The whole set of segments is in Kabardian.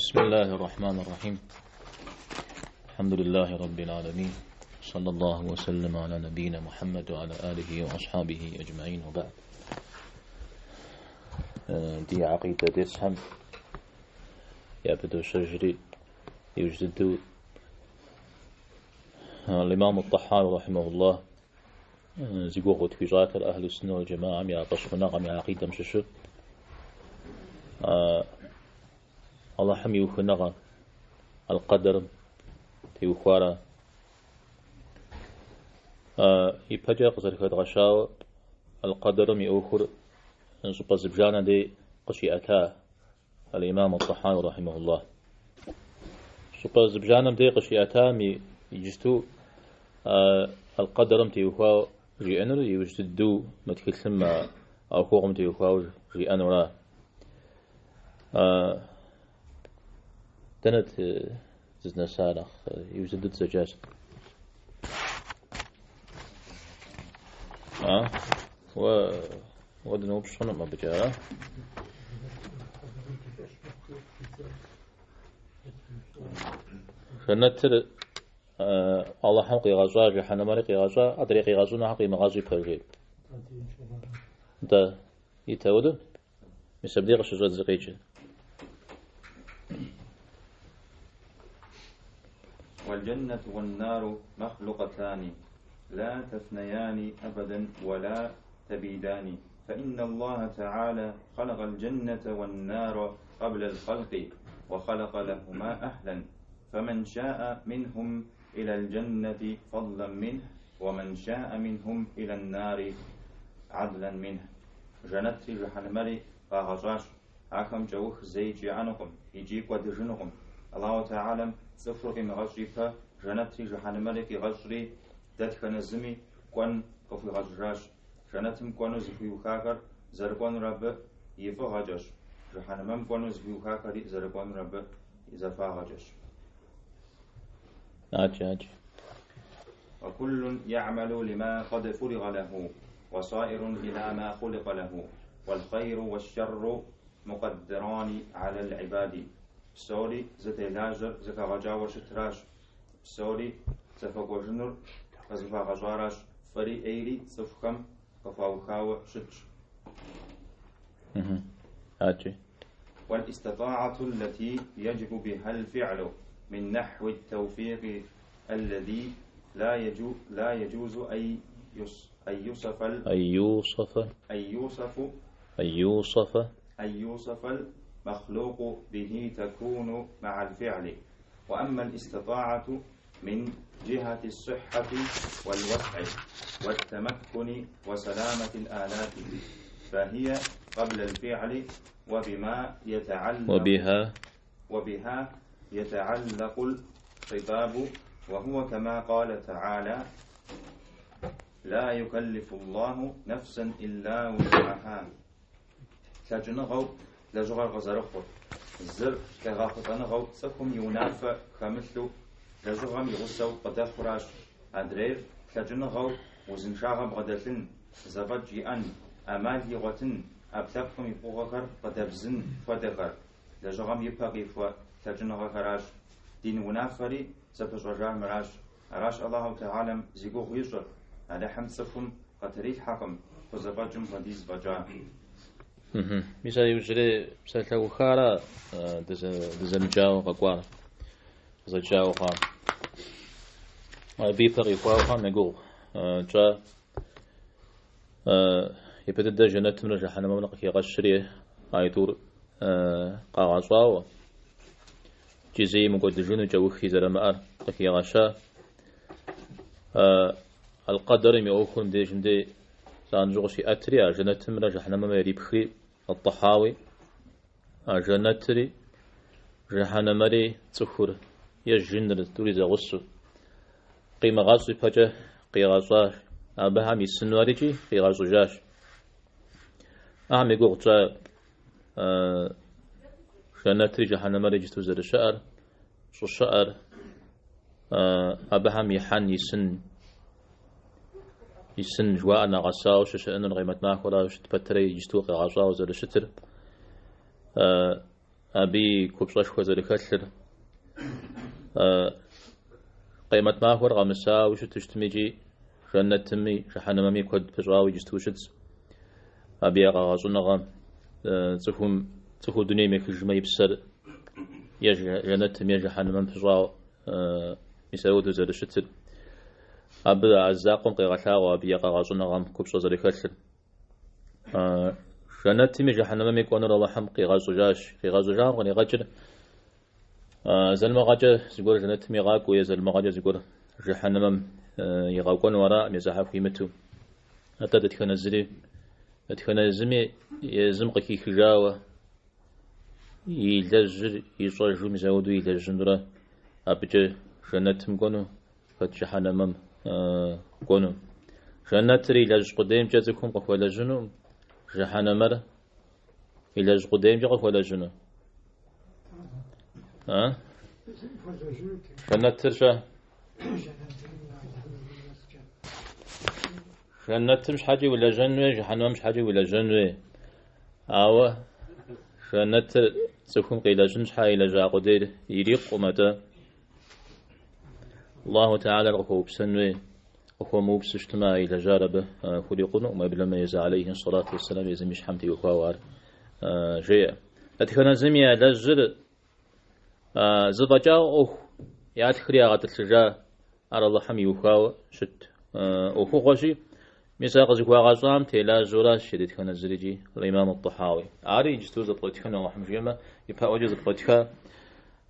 بسم الله الرحمن الرحيم الحمد لله رب العالمين صلى الله وسلم على نبينا محمد وعلى آله وأصحابه أجمعين وبعد ди гьакъидэ дерсхэм япыдощэжри иужь дыдэу الإمام الطحاوي رحمه الله зи гугъу тхуищӏатэр أهل السنة والجماعة я фӏэщхъуныгъэм я гьакъидэм щыщу Аллахьым и ухыныгъэ القدر теухуара. Ипэкӏэ къызэрыхэдгъэщауэ القدر ым и ӏуэхур щӏыпӏэ зыбжанэ дей къыщиӏэта الإمام الطحاوي رحمه الله. Щӏыпӏэ зыбжанэм дей къыщиӏэтам иджысту القدر ым теухуауэ жиӏэнур, иужь дыдэу мы тхылъым а ӏуэхугъуэм теухуауэ жиӏэнура. Дэнэт дызнэсар нэхъ иужь дыдэу дызэджащ. А? Уэ уэ дыноупщӏ хъунукъым абыкӏэ, ара? Жэнэтыр Аллахьым къигъэщӏа, жыхьэнэмэри къигъэщӏа, адрей къигъэщӏынухэр къимыгъэщӏ ипэ жи. Нтӏэ, ит ауэдэу? Мис абдей къыщыщӏэдзи къеджэ. والجنة والنار مخلوقتان لا تفنيان أبدا ولا تبيدان فإن الله تعالى خلق الجنة والنار قبل الخلق وخلق لهما أهلا فمن شاء منهم إلى الجنة فضلا منه ومن شاء منهم إلى النار عدلا منه Жэнэтри жыхьэнэмэри къагъэщӏащ. Ахэм кӏэух зэикӏ яӏэнукъым икӏи кӏуэдыжынукъым. Аллаху Тэхьэлам цӏыхур къимыгъэщӏ ипэ жэнэтри жыхьэнэмэри къигъэщӏри, дэтхэнэ зыми кӏуэн къыхуигъэщӏыжащ. Жэнэтым кӏуэну зыхуиухахэр зэрыкӏуэнур абы и фӏыгъэкӏэщ, жыхьэнэмэм кӏуэну зыхуиухахэри зэрыкӏуэнур абы и захуагъэкӏэщ. Адэкӏэ, адэкӏэ. وكل يعمل لما قد فرغ له وصائر إلى ما خلق له والخير والشر مقدران على العباد Псори зытелажьэр зэхэгъэкӏауэ щытращ, псори зыхуэкӏуэжынур къызыхуагъэщӏаращ, фӏыри ӏейри цӏыхухэм къыхуаухауэ щытщ. Адэкӏэ. والاستطاعة التي يجب بها الفعل من نحو التوفيق الذي لا يجوز أن يوصف أن يوصف أن يوصف أن يوصف أن يوصف المخلوق به تكون مع الفعل وأما الاستطاعة من جهة الصحة والوسع والتمكن وسلامة الآلات فهي قبل الفعل وبما يتعلق وبها وبها يتعلق الخطاب وهو كما قال تعالى لا يكلف الله نفسا إلا وسعها Лъэкӏыныгъэу лэжьыгъэр къызэрыхъур, зыр къегъэхъулӏэныгъэу цӏыхум и унафэ хэмылъу лэжьыгъэм и гъусэу къыдэхъуращ, адрейр лъэкӏыныгъэу узыншагъэ бгъэдэлъын, зэфӏэкӏ иӏэн, ӏэмал игъуэтын, ӏэпкълъэпкъым и пкъыгъуэхэр къыдэбзын хуэдэхэр, лэжьыгъэм ипэ къихуэ лъэкӏыныгъэхэращ. Дин унафэри зэпыщӏэжар мыращ. Аращ Аллаху Тэхьэлам зи гугъу ищӏыр, Алыхьым цӏыхум къытрилъхьэкъым хузэфӏэкӏым хуэдиз фӏэкӏа. Мис а иужьрей псалъэухара дызэмыджауэ къэкӏуар, къызэджауэ хъуам. Абы ипэ къихуауэ хъуам я гугъу тщӏа ипэ дыдэ жэнэтымрэ жыхьэнэмэмрэ къыхигъэщри аитӏур къагъэщӏауэ, икӏи зэи мыкӏуэдыжыну кӏэухи зэрамыӏэр къыхигъэща. Аль-Къэдэрым и ӏуэхур мыбдежым дей занщӏэу къыщиӏэтри, а жэнэтымрэ жыхьэнэмэмрэ ирипхри, Ат-Тӏэхьауи, а жэнэтри жыхьэнэмэри цӏыхур е жыныр тӏури зэгъусэу къимыгъэщӏ ипэкӏэ къигъэщӏащ, абыхэм исыну икӏи къигъэщӏыжащ. Ахэм и гугъу тщӏа жэнэтри жыхьэнэмэри иджыту зэрыщыӏэр, щӏыщыӏэр, абыхэм ихьэн исын исын жыхуаӏэр нэгъэсауэ щыщыӏэнур къемэт махуэрауэ щыт пэтрэ иджыту къигъэщӏауэ зэрыщытыр. Абы купщӏэшхуэ зэрыхэлъыр, къемэт махуэр къэмысауэ щыту щытми икӏи жэнэтми жыхьэнэмэми куэд пыщӏауэ иджысту щытщ. Абы я къэгъэщӏыныгъэм цӏыхум цӏыхур дунейм ехыжмэ и псэр е жэнэтым е жыхьэнэмэм пыщӏауэ мис ауэдэу зэрыщытыр. Абы а закъуэм къегъэлъагъуэ абы я къэгъэщӏыныгъэм купщӏэ зэрыхэлъыр. Жэнэтми жыхьэнэмэми кӏуэнур Алыхьым къигъэщӏыжащ. Къигъэщӏыжам къригъэкӏыр залмыгъэкӏэ зыгуэр жэнэтым игъакӏуэу е залмыгъэкӏэ зыгуэр жыхьэнэмэм игъэкӏуэну араӏым езыхьэр хуимыту. Атӏэ дэтхэнэ зыри, дэтхэнэ зыми езым къыхихыжауэ илэжьыр ищӏэжу мис ауэдэу илэжьынурэ абыкӏэ жэнэтым кӏуэну, хэт жыхьэнэмэм кӏуэну. Жэнэтыр илэжь къудеймкӏэ цӏыхум къыхуэлэжьыну, жыхьэнэмэр илэжь къудеймкӏэ къыхуэлэжьыну. А? Жэнэтыр щэ? Жэнэтым щхьэкӏи улэжьэн хуей, жыхьэнэмэм щхьэкӏи улэжьэн хуей. Ауэ жэнэтыр цӏыхум къилэжьын щхьэ илэжьа къудейр ирикъум, атӏэ Аллаху Теалэр къыхуэупсэн хуей, къыхуэмыупсу щытмэ, а илэжьар абы хурикъунукъым, уеблэмэ езы алейхи сэлату уэсселам езым и щхьэм теухуауэ ар жеӏэ. Дэтхэнэ зыми ялэжьыр зэфӏэкӏауэ ӏуэху ятхри ягъэтӏылъыжа ар Алыхьым иухауэ щыт ӏуэхугъуэщи, мис а къызыхуагъэщӏам телажьэуращ дэтхэнэ зырикӏи Имам ат-Тахауи. Ари иджысту зэпкърытхыну Алыхьым жиӏэмэ, ипэӏуэкӏэ зэпкърытха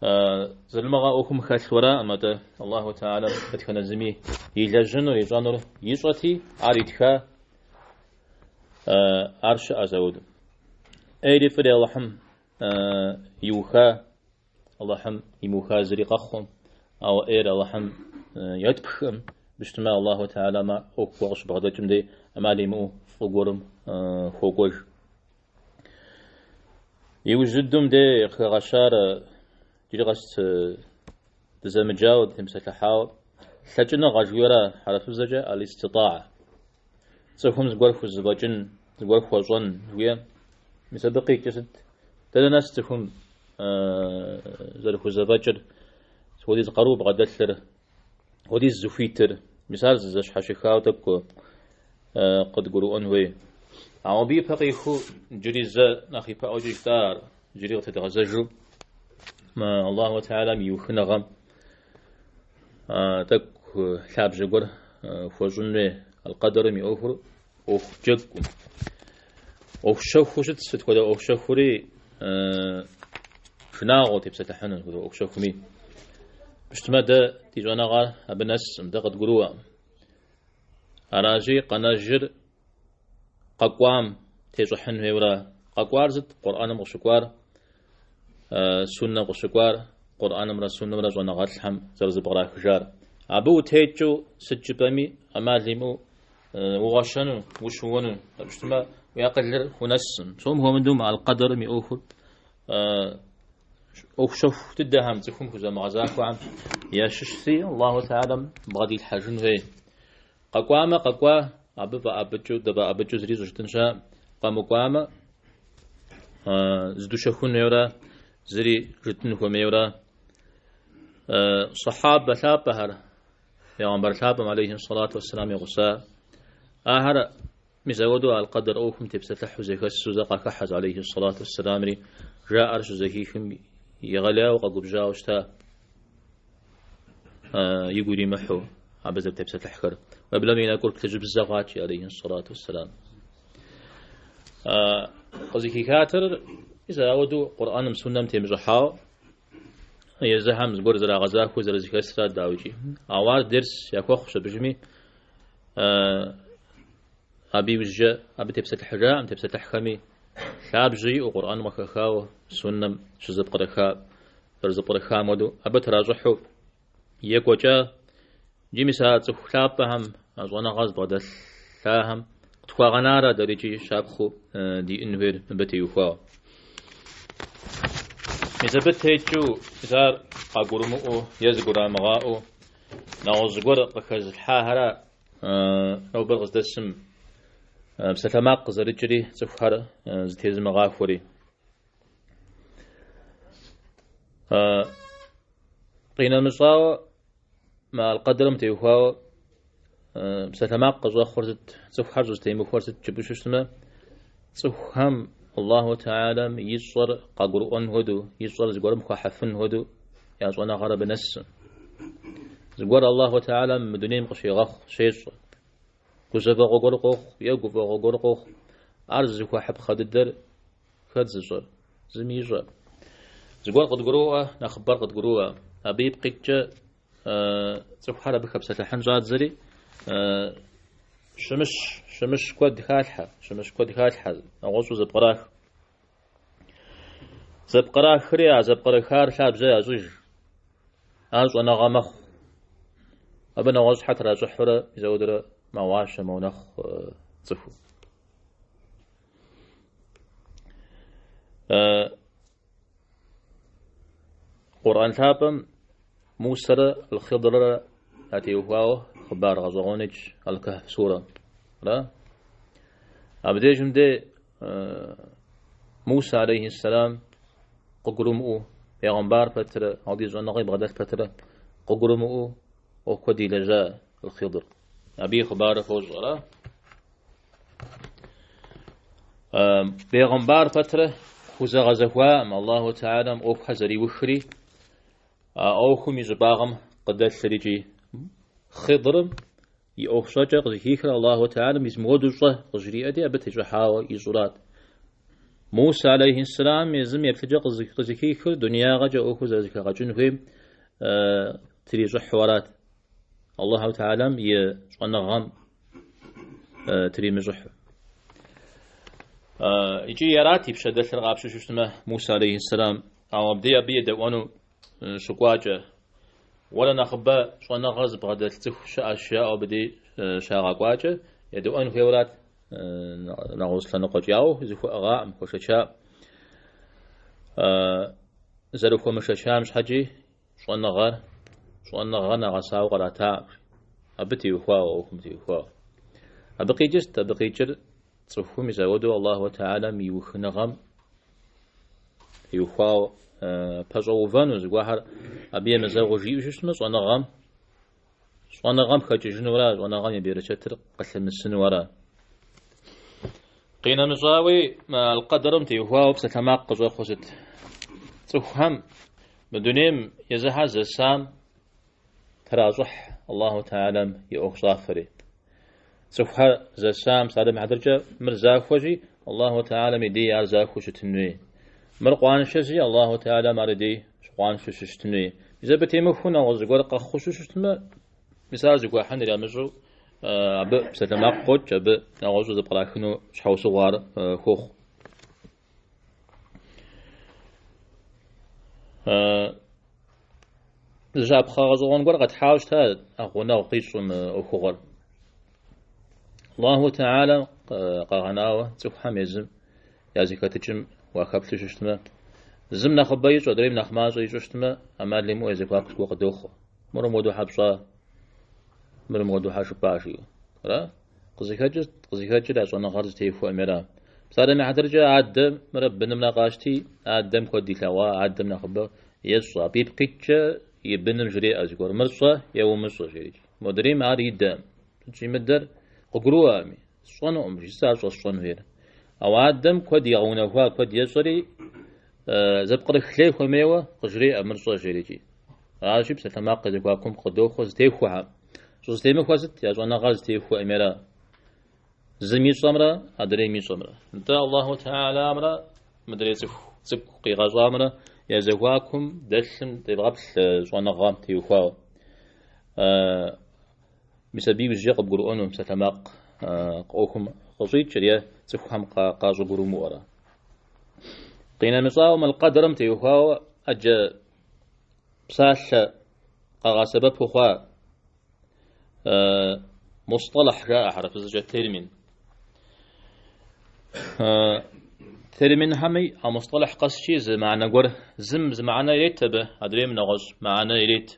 залымыгъэ ӏуэхум хэлъуэраӏым, атӏэ Аллаху Теалэм дэтхэнэ зыми илэжьыну, ищӏэнур ищӏэти, ар итха, ар щыӏэщ ауэдэу. ӏейри фӏыри Алыхьым иуха, Алыхьым имыуха зыри къэхъум, ауэ ӏейр Алыхьым етпхым, быщтымэ Аллаху Теалэм ӏуэху гуэр къыщыбгъэдэкӏым дей ӏэмал имыӏэу фӏы гуэрым хуокӏуэж. Иужь дыдэм дей къыхэгъэщар иджыри къэс дызэмыджауэ, дытемыпсэлъыхьауэ, лъэкӏыныгъэ жыхуиӏэра хьэрыпыбзэкӏэ аль-иститаа. Цӏыхум зыгуэр хузэфӏэкӏын, зыгуэр хуэщӏэн жыхуиӏэм, мис абы къикӏыр сыт? Дэнэ нэс цӏыхум зэрыхузэфӏэкӏыр, сыт хуэдиз къару бгъэдэлъыр, хуэдиз зыхуитыр, мис ар зэщхьэщыхауэ тӏэкӏу къыдгурыӏуэн хуей. Ауэ абы ипэ къихуу иджыри зэ нэхъ ипэӏуэкӏи жытӏа ар, иджыри къытедгъэзэжу мы Аллаху Теалэм и ухыныгъэм тӏэкӏу лъабжьэ гуэр хуэщӏын хуей. Аль-Къэдэрым и ӏуэхур ӏуэху джэгукъым. ӏуэху щэхуу щыт, сыт хуэдэ ӏуэху щэхури шынагъуэу тепсэлъыхьыну, хуэдэ ӏуэху щэхуми. Пщтымэ дэ ди щӏэныгъэр абы нэсым, дэ къыдгурыӏуэкъым. Аращи, къэнэжыр къэкӏуам тещӏыхьын хуейуэра. Къэкӏуар сыт? Къурӏэным къыщыкӏуар, суннэм къыщыкӏуар, Къурӏэнымрэ суннэмрэ щӏэныгъэлӏхэм зэрызэпкърахыжар. Абы утекӏыу сыт жыпӏэми ӏэмал имыӏэу угъуэщэну, ущыуэну, щытмэ, уи акъылыр хунэсым. Псом хуэмыдэу мы аль-Къэдэрым и ӏуэхур ӏуэху щэху дыдэхэм, цӏыхум хузэмыгъэзахуэхэм ящыщщи, Аллаху Теалэм бгъэдилъхьэжын хуей. Къэкӏуамэ, къэкӏуа, абы фӏэӏэбыкӏыу, дыфӏэӏэбыкӏыу зыри щӏыжытын щыӏэкъым. Къэмыкӏуамэ, зыдущэхун хуейуэра, зыри жытын хуэмейуэра. Сахьабэ лъапӏэхэр, Пейгъэмбар лъапӏэм алейхи сэлату уэсселам и гъуса, ахэр мис ауэдэу аль-Къэдэр ӏуэхум тепсэлъыхьу зэхэсу зэ къахыхьэщ алейхи сэлату уэсселамри, жаӏэр щызэхихым егъэлеяуэ къэгубжьауэ щыта, игу иримыхьу абы зэрытепсэлъыхьхэр. Уеблэмэ и нэкӏур плъыжьыбзэ хъуат, алейхи сэлату уэсселам. Къызыхихатэр мис ауэдэу Къурӏэным, суннэм темыщӏыхьауэ, Езыхэм зыгуэр зэрагъэзахуэу зэрызэхэсра, дауикӏи. Ауэ ар дерс яхуэхъущ абыжми, абы иужькӏэ абы тепсэлъыхьыжаӏым, тепсэлъыхьхэми лъабжьэ иӏэу Къурӏэным къыхэхауэ, суннэм щызэпкърыха, зэрызэпкърыхам хуэдэу, абы тращӏыхьу екӏуэкӏа. Иджы мис а цӏыху лъапӏэхэм, а щӏэныгъэ зыбгъэдэлъахэм къытхуагъэнара дэрикӏи щапхъэу диӏэн хуейр мыбы теухуауэ. Мис абы текӏыу, мис ар къагурымыӏуэу е зыгурамыгъаӏуэу нэгъуэщӏ зыгуэр къыхэзылъхьахэра нобэр къыздэсым псалъэмакъ къызэрыкӏри цӏыхухэр зытезымыгъахуэри. Къинэмыщӏауэ, мы аль-Къэдрым теухуауэ псалъэмакъ къыщӏэхъур сыт, цӏыхухэр щӏызэтемыхуэр сыт жыпӏэу щытмэ, цӏыхухэм Аллаху Тэхьэлам ищӏэр къагурыӏуэн хуэдэу, ищӏэр зыгуэрым хуахьыфын хуэдэу я щӏэныгъэр абы нэсым. Зыгуэр Аллаху Тэхьэлам мы дунейм къыщегъэхъу, щещӏэ. Гузэвэгъуэ гуэр къохъу е гуфӏэгъуэ гуэр къохъу. Ар зыхуэхьыпхъэ дыдэр хэт зыщӏэр? Зыми ищӏэр. Зыгуэр къыдгуроӏуэ, нэхъыбэр къыдгуроӏуэ. Абы ипкъ иткӏэ цӏыхухэр абы хэпсэлъыхьын щӏадзэри, щымыщ, щымыщ куэд халъхьэ, щымыщ куэд халъхьэ, нэгъуэщӏу зэпкърах. Зэпкърахри, а зэпкърыхар лъабжьэ ящӏыж. Ар щӏэныгъэ мэхъу. Абы нэгъуэщӏхэр тращӏыхьурэ, мис ауэдурэ мэгъуащэ, мэунэхъу цӏыхур. Къурӏэн лъапӏэм Мусэрэ Аль-Хъидррэ ятеухуауэ хъыбар гъэщӏэгъуэн итщ Аль-Кахф сурэм. Ара? Абдежым де Мусэ алейхьиссэлам къыгурымыӏуэу, пегъэмбар пэтрэ, ауэдиз щӏэныгъи бгъэдэлъ пэтрэ къыгурымыӏуэу ӏуэху куэд илэжьа Аль-Хъидр. Абы и хъыбарыр фощӏэ, ара? Бегъымбар пэтрэ хузэгъэзэхуаӏым Аллаху Тэхьэлам ӏуэхухэр зэриухри, а ӏуэхум и щӏыбагъым къыдэлъыр икӏи Хъидрым и ӏуэху щӏэкӏэ къызыхихыр Аллаху Тэхьэлам мис мыуэду щӏэ къыжриӏэти, абы тещӏыхьауэ ищӏурат. Мусэ алейхьиссэлам езым еплъыкӏэ къызыхихыр дунеягъэкӏэ ӏуэхур зэрызэхэгъэкӏын хуейм трищӏыхьу арат. Аллаху Тэхьэлам и щӏэныгъэм тримыщӏыхьу. Икӏи арат и пщэ дэлъыр къапщтэу щытмэ, Мусэ алейхьиссэлам, ауэ абдей абы едэӏуэну щыкӏуакӏэ, уэрэ нэхъыбэ щӏэныгъэ зыбгъэдэлъ цӏыху щыӏэщ жаӏэу абы дей щагъэкӏуакӏэ, едэӏуэн хуейуэрат нэгъуэщӏ лъэныкъуэкӏи, ауэ зыхуэӏыгъаӏым, хуэшэчаӏым. Зэрыхуэмышэчам щхьэкӏи Щӏэныгъэр, щӏэныгъэ нэгъэсауэ къратаӏым. Абы теухуауэ, ӏуэхум теухуауэ. Абы къикӏыр сыт? Абы къикӏыр цӏыхум мис ауэдэу Аллаху Тэхьэлам и ухыныгъэм теухуауэ пэщӏэувэну, зыгуэрхэр абы емызэгъыу жиӏэу щытмэ, щӏэныгъэм, щӏэныгъэм хэкӏыжынура, щӏэныгъэм и берычэтыр къылъымысыну ара. Къинэмыщӏауи, мы Аль-Къэдэрым теухуауэ псалъэмакъ къыщӏэхъур сыт? Цӏыхухэм Мы дунейм езыхэр зэсам тращӏыхь Аллаху Тэхьэлам и ӏуэхущӏафэри. Цӏыхухэр зэсам псалъэм и хьэтыркӏэ мыр захуэщи, Аллаху Тэхьэлам и дей ар захуэу щытын хуей. Мыр къуаншэщи, Аллаху Тэхьэлам ар и дей къуаншэу щыщытын хуей. Мис абы темыхуэу нэгъуэщӏ зыгуэр къэхъуу щыщытмэ, мис ар зыхуахьыныр ямыщӏэу абы псалъэмакъ къокӏ, абы нэгъуэщӏу зэпкърахыну щхьэусыгъуэ ар хуохъу. Зы щапхъэ гъэщӏэгъуэн гуэр къэтхьауэ щыта гъунэгъу къищӏу мы ӏуэхугъуэр. Аллаху Тэхьэлам къэгъэнауэ цӏыхухэм езым я зэхэтыкӏым уахэплъу щытмэ, зым нэхъыбэ ищӏу, адрейм нэхъ мащӏэ ищӏу щытмэ, ӏэмал имыӏэу я зэхуаку зыгуэр къыдохъуэ. Мыр мыуэду хьэ пщӏа, мыр мыуэду хьэ жыпӏа жиӏэу. Ара? Къызыхэкӏыр, къызыхэкӏыр я щӏэныгъэр зытехуэӏым ара. Псалъэм и хьэтыркӏэ адэмрэ бынымрэ къащти, адэм куэд илъэгъуа, адэм нэхъыбэ ещӏэ. Абы ипкъ иткӏэ и быным жреӏэ зыгуэр, мыр щӏэ е умыщӏэ, жерикӏ. Модрейм ар идэӏым. Сыт щӏимыдэр къыгурыӏуэӏыми, сщӏэнукъым, жи, сыт ар щӏэсщӏэн хуейр. Ауэ адэм куэд игъэунэхуа, куэд ещӏэри, зэпкърых лей хуэмейуэ къыжреӏэ, мыр щӏэ, жерикӏи. Аращи, псалъэмакъ я зэхуакум къыдохъуэ зытехуэхэм. Щӏызэтемыхуэр сыт? Я щӏэныгъэр зытехуэӏым ара. Зым ищӏэмрэ адрейм ищӏэмрэ. Нтӏэ, Аллаху Тэхьэламрэ мыдрей цӏыху цӏыкӏу къигъэщӏамрэ я зэхуакум дэлъым девгъэплъ щӏэныгъэм теухуауэ. Мис абы иужькӏэ къыбгурыӏуэну псалъэмакъ ӏуэхум къыщӏикӏыр е цӏыхухэм къащӏыгурымыӏуэрэ. Къинэмыщӏауэ мы Аль-Къэдрэм теухуауэ ӏэджэ псалъэ къагъэсэбэпу хъуа мусطалахь жаӏэ хьэрыпыбзэкӏэ термин. Терминхэми а мусطалахь къэскӏи зы мыхьэнэ гуэр, зым зы мыхьэнэ ирет абы, адрейм нэгъуэщӏ мыхьэнэ ирет.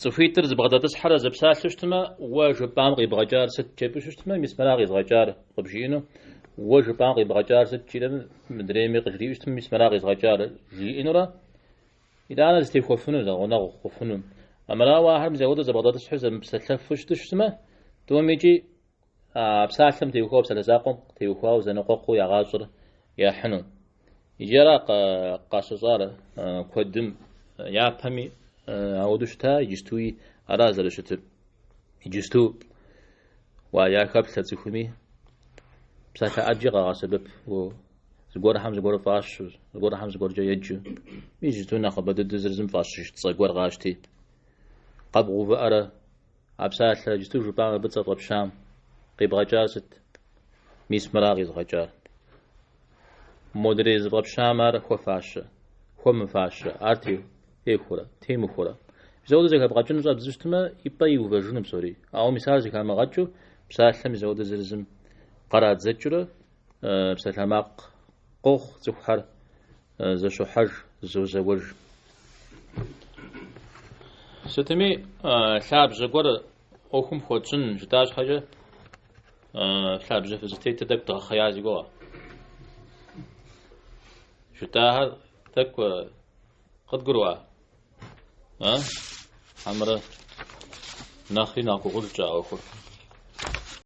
Цӏыхуитӏыр зыбгъэдэтӏысхьэрэ зэпсалъэу щытмэ, уэ жыпӏам къибгъэкӏар сыт жепӏэу щытмэ, мис мыра къизгъэкӏар къыбжиӏэну. Уэ жыпӏам къибгъэкӏар сыт жиӏэмэ, мыдрейми къыжриӏэу щытмэ, мис мыра къизгъэкӏар жиӏэнурэ, итӏанэ зытехуэфыну, зэгъунэгъу хъуфыну. Амырауэ ахэр мис апхуэдэу зэбгъэдэтӏысхьэу зэмыпсэлъэфу щыту щытмэ, тӏуми икӏи а псалъэм теухуауэ, псалъэ закъуэм теухуауэ зэныкъуэкъуу я гъащӏэр яхьыну. Иджы ара къащыщӏар куэдым япэми ауэдэу щыта, иджыстуи ара зэрыщытыр. Иджысту уа яхэплъэ цӏыхуми псалъэ ӏэджи къагъэсэбэп, зыгуэрхэм зыгуэр фӏащу, зыгуэрхэм зыгуэркӏэ еджэу. Иджысту нэхъыбэ дыдэу зыр зым фӏащыж цӏэ гуэр къащти, къэбгъэувыӏэрэ а псалъэ иджысту жыпӏам абы цӏэ фӏэпщам къибгъэкӏар сыт? Мис мыра къизгъэкӏар. Модрей зыфӏэпщам ар хуэфащэ, хуэмыфащэ, ар техуэрэ, темыхуэрэ. Мис ауэдэу зэхэбгъэкӏыну щӏэбдзэу щытмэ, и пӏэ иувэжыну псори. Ауэ мис ар зэхамыгъэкӏыу, псалъэм мис ауэдэу зыр зым кърадзэкӏыурэ псалъэмакъ къохъу, цӏыхухэр зэщохьэж, зозэуэж. Сытми, лъабжьэ гуэр ӏуэхум хуэтщӏын жытӏа щхьэкӏэ, лъабжьэ фызытетыр тӏэкӏу дгъэхъея си гугъэ. Жытӏахэр тӏэкӏу къыдгурыӏуа? Хьэмэрэ нэхъри нэхъ гугъуж тщӏа ӏуэхур?